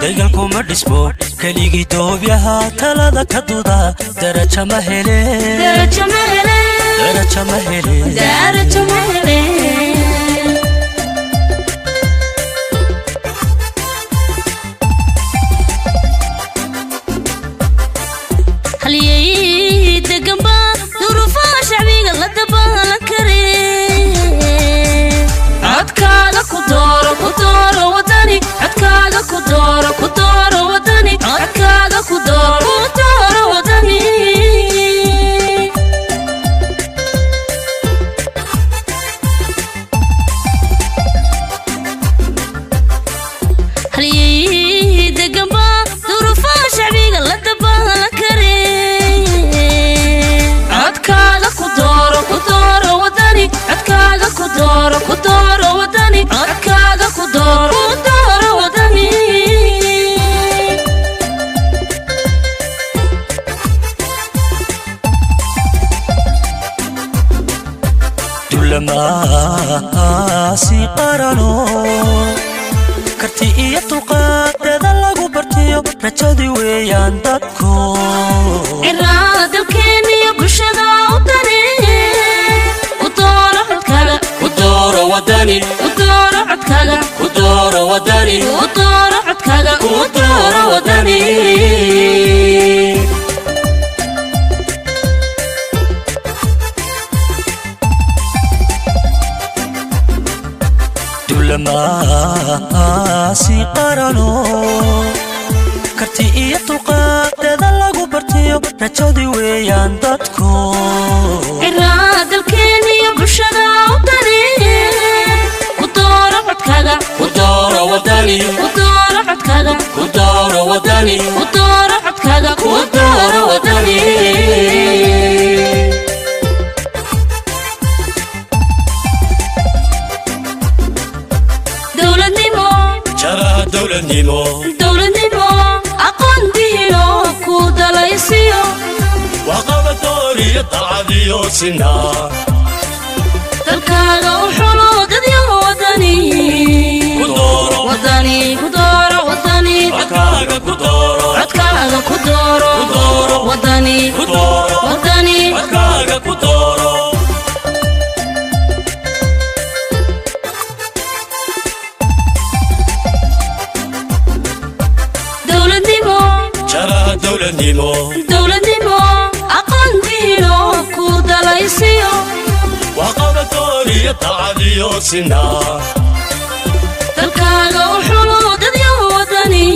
Daygalkuma dhismo keligii doobyaha talada ka duda daraja ma hele. Darajo ma hele. Daraja ma hele. Darajo ma hele. Halyey deganba duruufaha shacbiga la dabaalan kare. Codkaaga ku dooro, ku dooro Wadani. Codkaaga ku dooro, ku dooro Wadani. Codkaaga ku dooro, ku dooro Wadani. Halyey deganba duruufaha shacbiga la dabaalan kare. Codkaaga ku dooro, ku dooro Wadani. Codkaaga ku dooro, ku dooro Wadani. Codkaaga ku dooro, ku dooro Wadani. Dulamaasi qarano karti iyo dulqaadada lagu bartiyo rajadii weeyaan dadku. Ciraa dalkeeniyo bulshada u dani. Ku dooro codkaaga. Ku dooro Wadani. Ku dooro codkaaga. Ku dooro Wadani. Ku dooro codkaaga. Ku dooro Wadani. Dulamaasi qarano karti iyo dulqaadada lagu bartiyo rajadii weeyaan dadku. Ciraa dalkeeniyo bulshada u dani. Ku dooro codkaaga. Ku dooro Wadani. Ku dooro codkaaga. Ku dooro Wadani. Ku dooro codkaaga. Ku dooro Wadani. Dowladnimo. Jaraha dowladnimo. Dowladnimo aqoon dihino ku dalaysiyo. Waqabadooriyo dalcadiyo sinaa. Dalkaaga u xulo dadyo Wadani. Ku dooro. Wadani ku dooro Wadani. Codkaaga ku dooro. Codkaaga ku dooro. Ku dooro. Wadani. Ku dooro. Wadani. Codkaaga ku dooro. Dowladnimo. Jaraha dowladnimo. Dowladnimo aqoon dihino ku dalaysiyo. Waqabadooriyo dalcadiyo sinaa. Dalkaaga u xulo dadyo Wadani.